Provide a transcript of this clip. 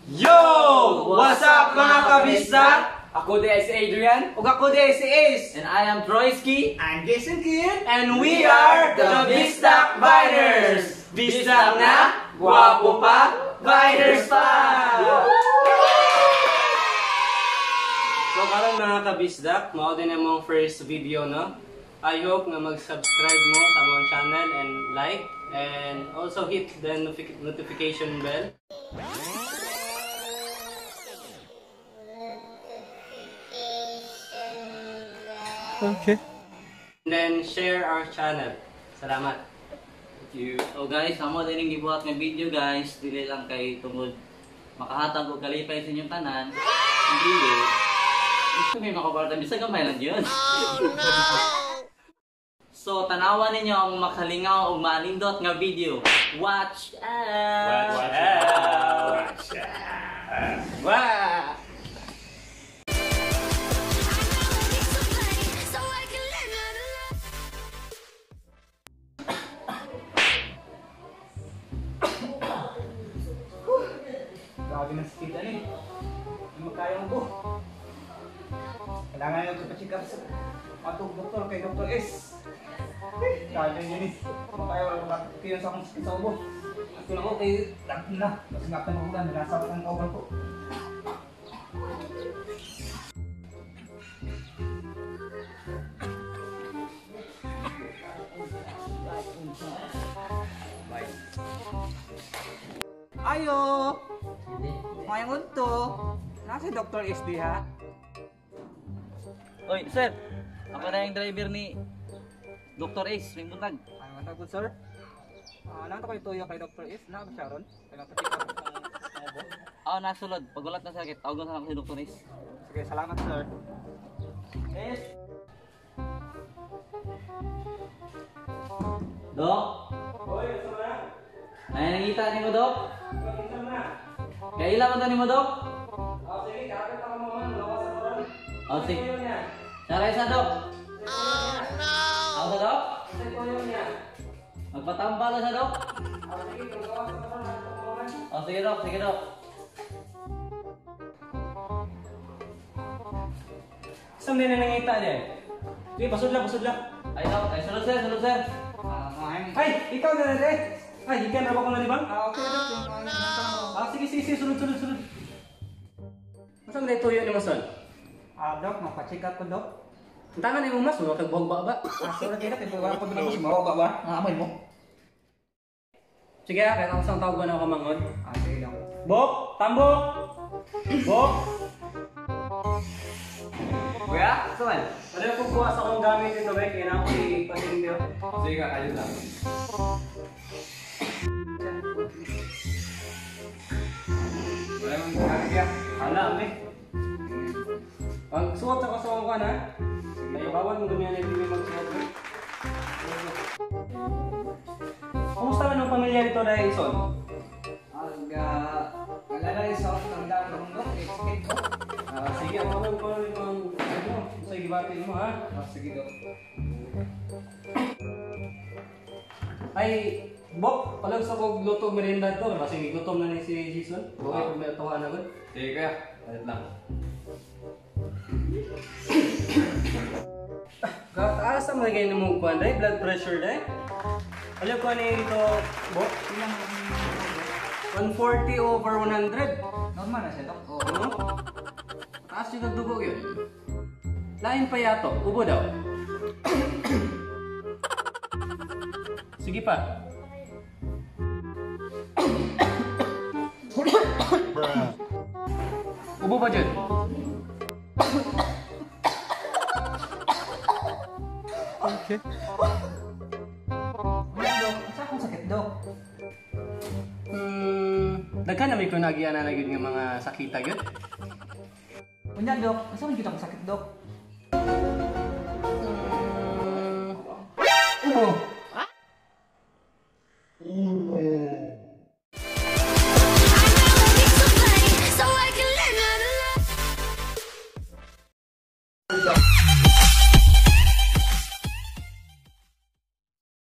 Yo! What's up, mga kabisdak? Ako di si Adrian. Ug ako di si Ace. And I am Troyski. I'm Jason Kidd. And we are the Bisdak Viners! Bisdak na, guwapo pa, Viners pa! So karon, mga kabisdak, mao din ang first video, no? I hope nga mag-subscribe mo sa among channel and like and also hit the notification bell. Okay. And then share our channel. Salamat. Thank you. So guys, amo din ang gibuhat nga video, guys, dili lang kay tungod makahatag og kalipay sa inyong tanan. Hindi eh. Gusto may makabarta bisag gamay lang yun. Oh, no! So tanawan ninyo ang makalingaw ug manindot nga video. Watch out! Watch out! Watch out! Wow! Grabe ng sakit ani. Hindi makaya ko. Kailangan na ito pa-check up sa atong doktor kay Dr. S. Grabe yun eh. Makaya wala kayo sa akong sakit sa ubo. Ato na ko kay daghan na. Kasi nga pa ulan, nasa ang kauban ko. Bye. Ayo! Mayang unto. Nasa Dr. S diha. Oy, sir. Ako na yung driver ni Dr. Ace, may buntag. Ay, matagod, sir. Ah, nang ko tuyo kay Dr. S, na ba siya ron? Kay mapa-check up ang ubo. Ah, nasulod. Pag wala na sakit, tawagan sa ako si Dr. Ace. Sige, salamat, sir. Ace. Dok? Hoy, asa na? Ay, nangita ni mo, Dok? Asa na? Kaila man to ni mo, Dok? Oh, sige, kapit ako mo man. Lawas ako ron. Oh, sige. Tuyo niya. Saray sa, Dok. Oh, no! Ako sa, Dok? Sa tuyo niya. Magpatamba na sa, Dok. Oh, sige, gawas ako ron. Ako mo man. Oh, sige, Dok. Sige, Dok. Saan din na nangita niya? Sige, pasudla, pasudla. Ay, Dok. Ay, sulod, sir. Sulod, sir. Ah, Ay, ikaw na na eh. Ay, ikan ra ba ko na di ba? Ah, okay, Dok. Ah, sige, sige, sige, sulod, sulod, sulod. Masa man tuyo ni mo, son? Ah, Dok, mapa-check up ko, Dok. Ang tangan ni mo mas, wala kag buhok ba? Ah, sorry kayo, Dok. Wala ko doon ako sumawa ba ba? Ang amoy mo. Sige, ah, kaya ako sa tawag na ako manghod. Ah, sige, Dok. Bok, tambok. Bok. Kuya, saan? Ano yung kukuha sa akong gamit dito, Bek? Kaya na ako i-pasindio. Sige, ayun lang. Wala mong gamit ya. Hala, ame. Ang suot sa kasawang ko, na? Ay, bawal mo ganyan na hindi magsuot. Eh. Kumusta man ang pamilya nito dahil, Son? Ang alala sa akong tanda ng Dok, eh, sakit ko. Ah, sige, ang mga ko yung ano, sa gibatin mo, ha? Ah, sige, Dok. Ay, Bok, palag sa kog luto merienda to, kasi gutom na ni si Jason. Okay, pag may tawa na gud. Sige kuya, palit lang. Kataas ang mga ganyan mo kuan dai, blood pressure dai. Alam ko ni dito, Bok, Ilang 140 over 100. normal na siya, Dok. Oo. Ano? Taas yung dugo yun. Lain pa yato, ubo daw. Sige pa. Ubo pa dyan. Okay. Wala, Dok. Asa akong sakit, Dok? Daghan na may kunagian na gyud nga mga sakita gyud. Unya, Dok. Asa man gyud akong sakit, Dok? Ubo.